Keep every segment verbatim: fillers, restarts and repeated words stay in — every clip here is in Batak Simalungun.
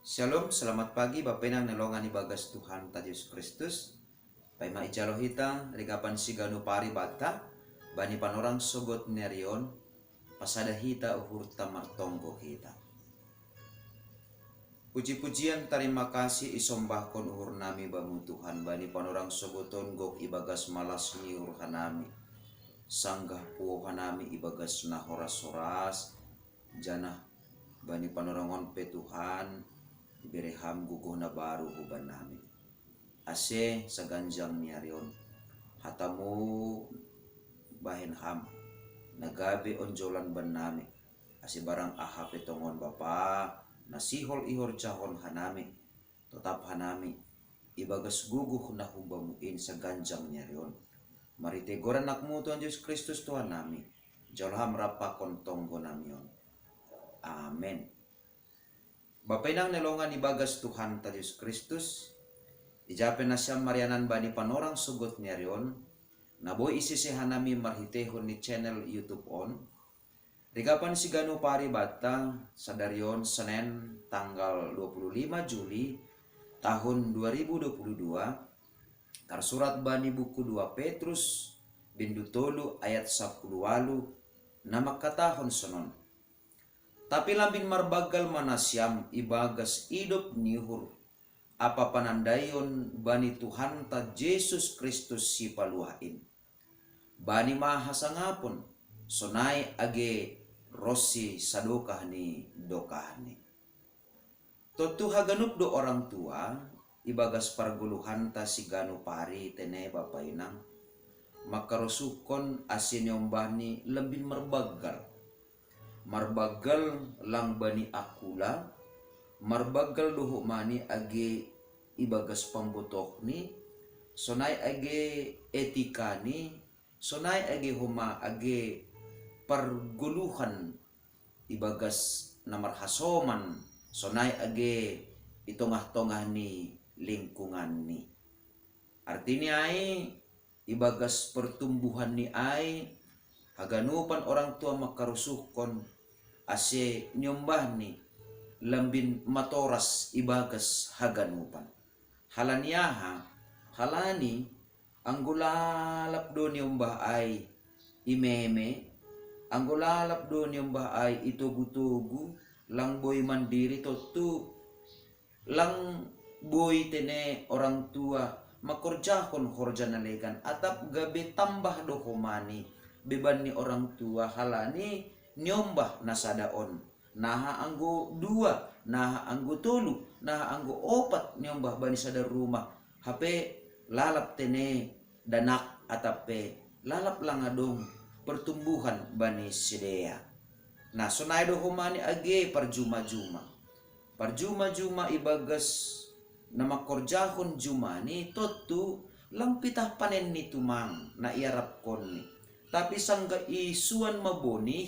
Shalom, selamat pagi Bapenang nelongan ibagas Tuhan ta Yesus Kristus. Paima ijalo hita rigapan siganu pari bata bani panorang sogot nerion, pasada hita uhur ta martonggo hita. Puji-pujian tarima kasih isombahkon uhur nami bamu Tuhan bani panorang sogoton gok ibagas malas ni uhur hanami. Sanggah puo hanami ibagas na horas-horas, janah bani panorongon pe Tuhan, ibere Ham gogoh na baru huban nami. Ase saganjang ni ari on, hatamu bahen Ham, na gabe onjolan ban nami, ase barang aha pe tongon Bapa, na sihol ihorjahon hanami, totap hanami ibagas gogoh na humbamu in saganjang ni ari on. Marhitei goran anakmu Tuhan Yesus Kristus Tuhan nami, jalo Ham rap pakon tonggo nami on. Amen. Bapenang nelongan ibagas Tuhan ta Yesus Kristus, ija pe nasiam marianan bani panorang sogot ni ari on, na boi isese hanami marhiteihon ni channel YouTube on, rigapan siganu pari bata sadari on Senen tanggal dua puluh lima Juli tahun dua ribu dua puluh dua, tarsurat bani buku dua Petrus bindu tolu ayat sapuluh walu, na mangkatahon sonon. Tapi lambin marbanggal ma nasiam ibagas idop ni uhur ampa panandaion bani Tuhanta Jesus Kristus Sipaluah in. Bani ma hasangapon, sonai age ronsi sadokah ni dokahni. Tontu haganup do orang tua, ibagas pargoluhanta siganu pari tene Bapa Inang, mangkarosuhkon ase niombahni lambin marbanggal. Marbanggal lang bani angkula, marbanggal do homa ni age ibagas pambotohni, sonai age etikani, sonai age homa age pargoluhan ibagas na marhasoman, sonai age i tongah-tongah ni lingkunganni. Artini ai, ibagas pertumbuhanni ai, haganupan orang tua mangkarosuhkon ase niombahni lambin matoras ibagas haganupan. Halani aha? Halani anggo lalap do niombah ai imeme, anggo lalap do niombah ai itogu-togu, lang boi mandiri tontu, lang boi tene orang tua mangkorjahon horja na legan, atap gabe tambah do homa ni beban ni orang tua halani niombah na sada on. Naha anggo dua, naha anggo tolu, naha anggo opat niombah bani sada rumah, hape lalap tene danak atap pe lalap lang adong pertumbuhan bani sidea. Nah, sonai do homa ni age parjuma-juma. Parjuma-juma ibagas na mangkorjahon jumani tontu lang pitah panenni tumang na iarapkonni. Tapi sanggah isuan ma bonih,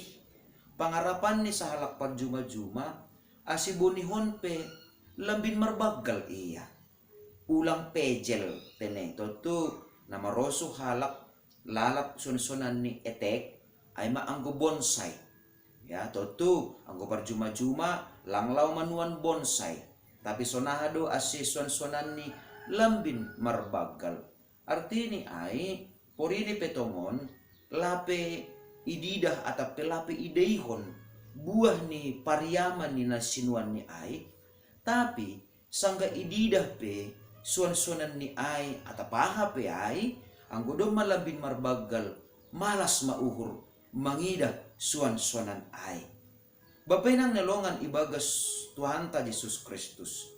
pangarapanni sahalak parjuma-juma, ase bonihon pe lambin marbanggal ia. Ulang pejel tene tontu na marosuh halak lalap suan-suanan ni etek, ai ma anggo bonsai. Ya, tontu anggo parjuma-juma lang laho manuan bonsai. Tapi sonaha do ase suan-suananni lambin marbanggal? Artini ai, porini pe tongon, lape ididah atap pe lape ideihon buah ni pariama ni na sinuanni ai, tapi sanggah ididah pe suan-suananni ai atap aha pe ai, anggo domma lambin marbanggal, malas ma uhur mangidah suan-suanan ai. Bapenang nelongan ibagas Tuhanta Jesus Kristus.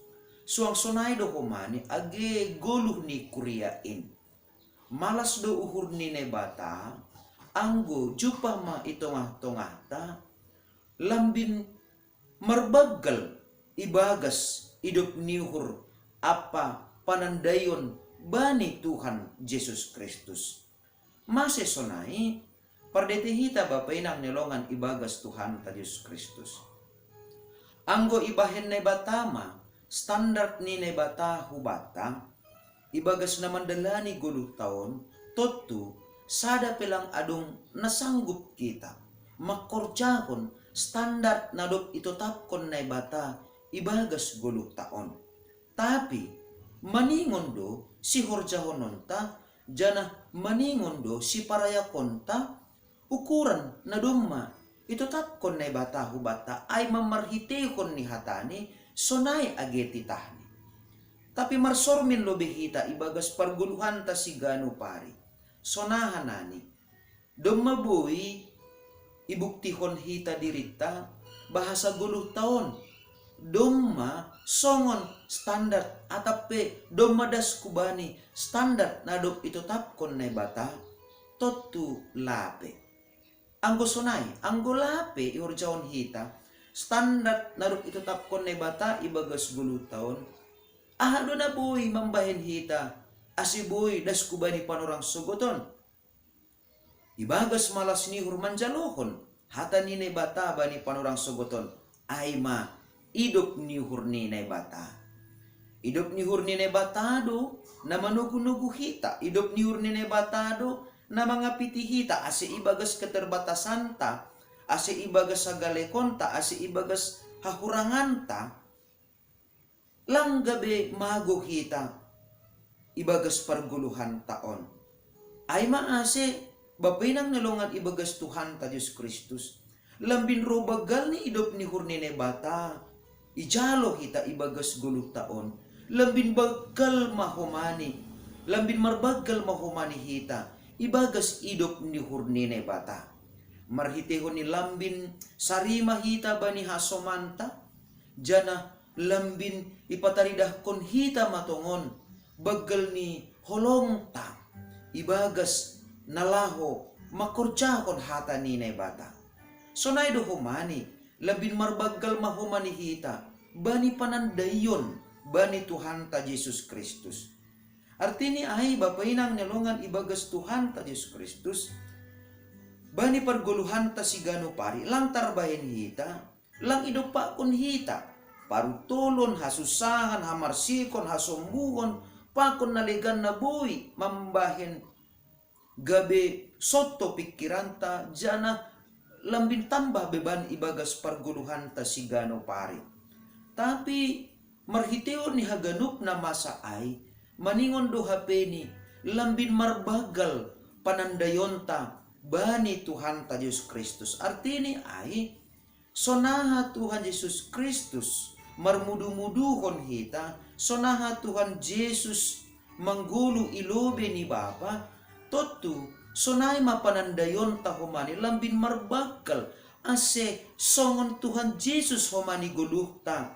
Suang sonai do homa ni age goluh ni kuria in. Malas do uhur ni Naibata, anggo jumpah ma i tongah-tongahta, lambin marbanggal ibagas idop ni uhur ampa panandaion bani Tuhan Jesus Kristus. Mase sonai, pardete hita Bapa Inang nelongan ibagas Tuhanta Jesus Kristus. Anggo ibahen Naibata ma standar ni Naibata hubanta, ibagas na mandalani goluh taon, tontu sada pe lang adong na sanggup kita mangkorjahon standar na dob itotapkon Naibata ibagas goluhta on. Tapi maningon do sihorjahononta, janah maningon do siparayakonta, ukuran na domma itotapkon Naibata hubanta ai ma marhiteihon ni hataNi, sonai age titahni. Tapi marsormin lobei hita ibagas pargoluhanta siganup ari. Sonaha nani, domma boi ibuktihon hita dirinta, bahasa goluhta on domma songon standar, atap pe domma das hubani standar na dob itotapkon Naibata? Tontu lape. Anggo sonai, anggo lape ihorjahon hita standar na dob itotapkon Naibata ibagas goluhta on, aha do na boi mambahen hita ase boi das hubani panorang sogot on? Ibagas malas ni uhur manjalohon hata ni Naibata bani panorang sogot on, ai ma idop ni uhur ni Naibata. Idop ni uhur ni Naibata do na manogunogu hita, idop ni uhur ni Naibata do na mangapiti hita ase ibagas keterbatasanta, ase ibagas hagalekonta, ase ibagas hahuranganta, lang gabe mago hita ibagas pargoluhanta on. Ai ma ase, Bapa inang na longan ibagas Tuhanta Jesus Kristus, lambin ro banggal ni idop ni uhur ni Naibata ijalo hita ibagas goluhta on, lambin banggal ma homani, lambin marbanggal ma homani hita ibagas idop ni uhur ni Naibata. Marhiteihon ni lambin sarima hita bani hasomanta, janah lambin ipataridahkon hita ma tongon banggal ni holongta ibagas na laho mangkorjahon hata ni Naibata. Sonai do homani, lambin marbanggal ma homani hita bani panandaion bani Tuhanta Jesus Kristus. Artini ai, Bapa inang na longan ibagas Tuhanta Jesus Kristus, bani pargoluhanta siganup ari lang tarbahen hita, lang idompakkon hita parutolon, hasusahan, hamarsikon, hasombuon, pakon na legan na boi mambahen gabe sonto pingkiranta, janah lambin tambah beban ibagas pargoluhanta siganup ari. Tapi marhiteihon ni haganup na masa ai, maningon do hapeni, lambin marbanggal panandaionta bani Tuhanta Jesus Kristus. Artini ai, sonaha Tuhan Jesus Kristus marmudumuduhon hita, sonaha Tuhan Jesus manggoluh i lobei ni Bapa, tontu sonai ma panandaionta homani lambin marbanggal, ase songon Tuhan Jesus homani goluhta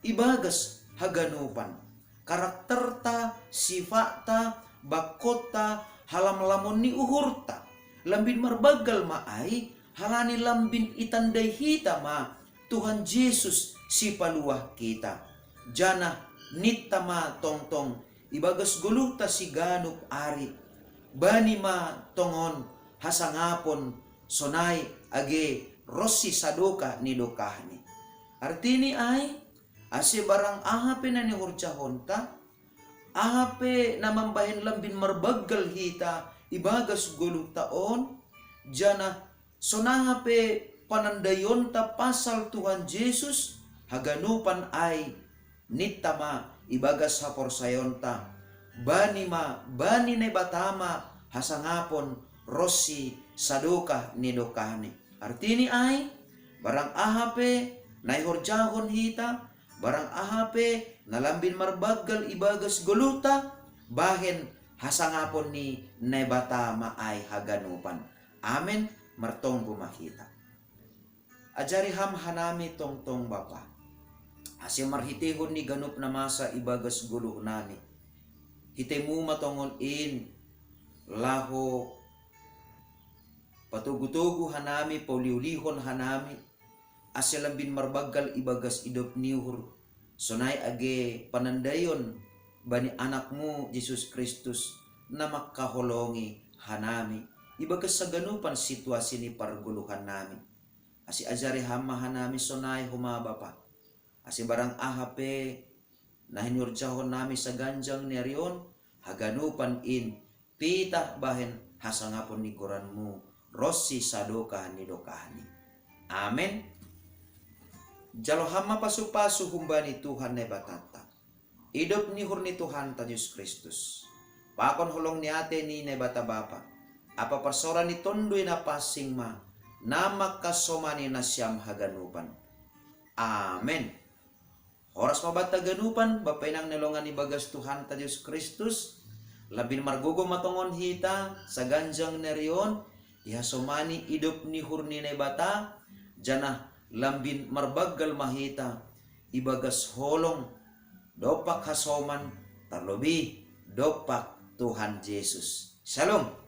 ibagas haganupan. Karakterta, sifatta, bangkonta, halamlamon ni uhurta. Lambin marbanggal ma ai, halani lambin itandai hita ma Tuhan Jesus sipaluah kita. Janah ninta ma tongtong ibagas goluhta siganup ari, bani ma tongon hasangapon sonai age ronsi sadokah ni dokahni. Artini ai, ase barang aha pe na nihorjahonta, aha pe na mambahen lambin marbanggal hita ibagas goluhta on, janah sonaha pe panandaionta pasal Tuhan Jesus, haganupan ai ninta ma ibagas haporsayaonta, bani ma bani Naibata ma hasangapon ronsi sadokah ni dokahni. Artini ai, barang aha pe na ihorjahon hita, barang aha pe na lambin marbanggal ibagas goluhta, bahen hasangapon ni Naibata ma ai haganupan. Amen. Martonggo ma hita. Ajari Ham hanami tongtong Bapa, ase marhiteihon ni ganup na masa ibagas goluhnami, hitei-Mu ma tongon in laho patogutogu hanami, pauliulihon hanami, ase lambin marbanggal ibagas idop ni uhur, sonai age panandaion bani Anak-Mu Jesus Kristus, na mangkaholongi hanami ibagas haganupan situasi ni pargoluhannami. Ase ajari Ham ma hanami sonai homa Bapa, ase barang aha pe na hinihorjahonnami saganjang ni ari on, haganupan in pitah bahen hasangapon ni goran-Mu ronsi sadokah ni dokahni. Amen. Jalo ham ma pasu-pasu humbani Tuhan Naibatanta. Idop ni uhur ni Tuhanta Jesus Kristus, pakon holong ni ate ni Naibata Bapa, ampa parsaoran ni Tonduy Napansing ma, na mangkasomani nasiam haganupan. Amen. Horas ma banta haganupan, bapa inang na hinaholongan ibagas Tuhanta Jesus Kristus, lambin margogo ma tongon hita, saganjang ni ari on, dihasomani idop ni uhur ni Naibata, janah lambin marbanggal ma hita, ibagas holong, dompak hasoman, tarlobi, dompak Tuhan Jesus. Shalom.